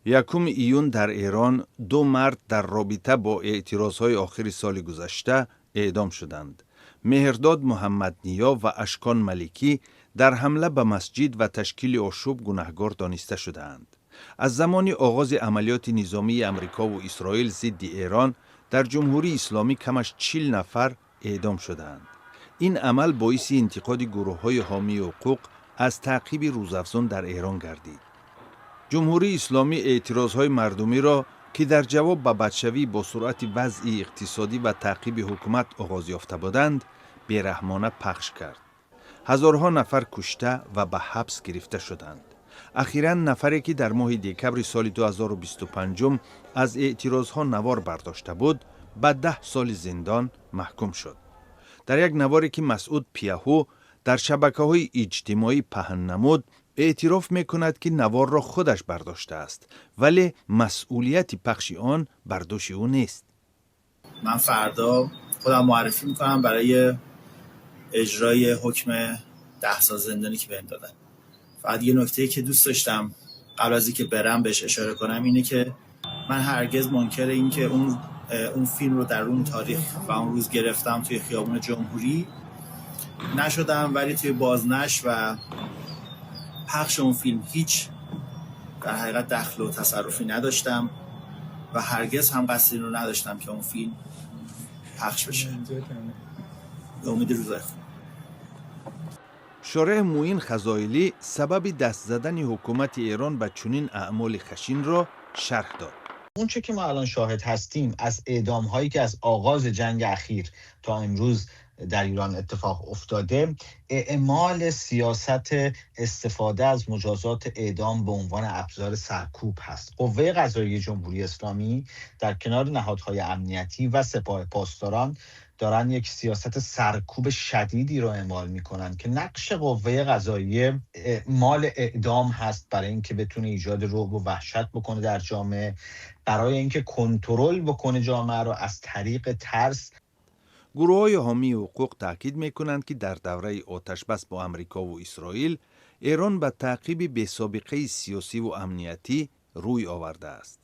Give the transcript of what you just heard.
1 июн дар Эрон ду мард дар робита бо эътирозҳои охири соли гузашта эъдом шуданд. Меҳрдод Муҳаммадниё ва Ашкон Маликӣ дар ҳамла ба масҷид ва ташкили ошӯб гунаҳгор дониста шудаанд. Аз замони оғози амалиёти низомии Амрикову Исроил зидди Эрон дар Ҷумҳурии Исломӣ камаш 40 нафар эъдом шудаанд. Ин амал боиси интиқоди гурӯҳҳои ҳомии ҳуқуқ аз таъқиби рӯзафзун дар Эрон гардид. Ҷумҳурии Исломӣ эътирозҳои мардумиро, ки дар ҷавоб ба бадшавӣ бо суръати вазъи иқтисодӣ ва таъқиби ҳукумат оғоз ёфта буданд, бераҳмона пахш кард. Ҳазорҳо нафар кушта ва ба ҳабс гирифта шуданд. Ахиран нафаре, ки дар моҳи декабри соли 2025 аз эътирозҳо навор бардошта буд, ба 10 соли зиндон маҳкум шуд. Дар як наворе, ки Масъуд Пияҳу дар шабакаҳои иҷтимоӣ паҳн намуд, эътироф мекунад, ки наворро худаш бардоштааст, вале масъулияти пахши он бар дӯши ӯ нест. من فردا خودم معرفی میکنم برای اجرای حکم 10 سال زندانی که بهم دادن. فقط یه نکته که دوست داشتم قبل از اینکه برم بهش اشاره کنم اینه که من هرگز منکر این که اون فیلم رو در اون تاریخ و اون روز گرفتم توی خیابون جمهوری نشدم، ولی توی بازنشر و پخش اون فیلم هیچ در حقیقت دخل و تصرفی نداشتم و هرگز هم قصد این رو نداشتم که اون فیلم پخش بشه. به امید روزای خوب. Шореҳ Муин Хазоилӣ сабаби даст задани ҳукумати Эрон ба чунин аъмоли хашинро шарҳ дод. اون چه که ما الان شاهد هستیم از اعدام هایی که از آغاز جنگ اخیر تا امروز در ایران اتفاق افتاده، اعمال سیاست استفاده از مجازات اعدام به عنوان ابزار سرکوب هست. قوه قضاییه جمهوری اسلامی در کنار نهادهای امنیتی و سپاه پاسداران دارن یک سیاست سرکوب شدیدی رو اعمال میکنن که نقش قوه قضاییه اعمال اعدام هست، برای اینکه بتونه ایجاد رعب و وحشت بکنه در جامعه، برای اینکه کنترل بکنه جامعه رو از طریق ترس. Гурӯҳҳои ҳомии ҳуқуқ таъкид мекунанд, ки дар давраи оташбас бо Амрикову Исроил Эрон ба таъқиби бесобиқаи сиёсиву амниятӣ рӯй овардааст.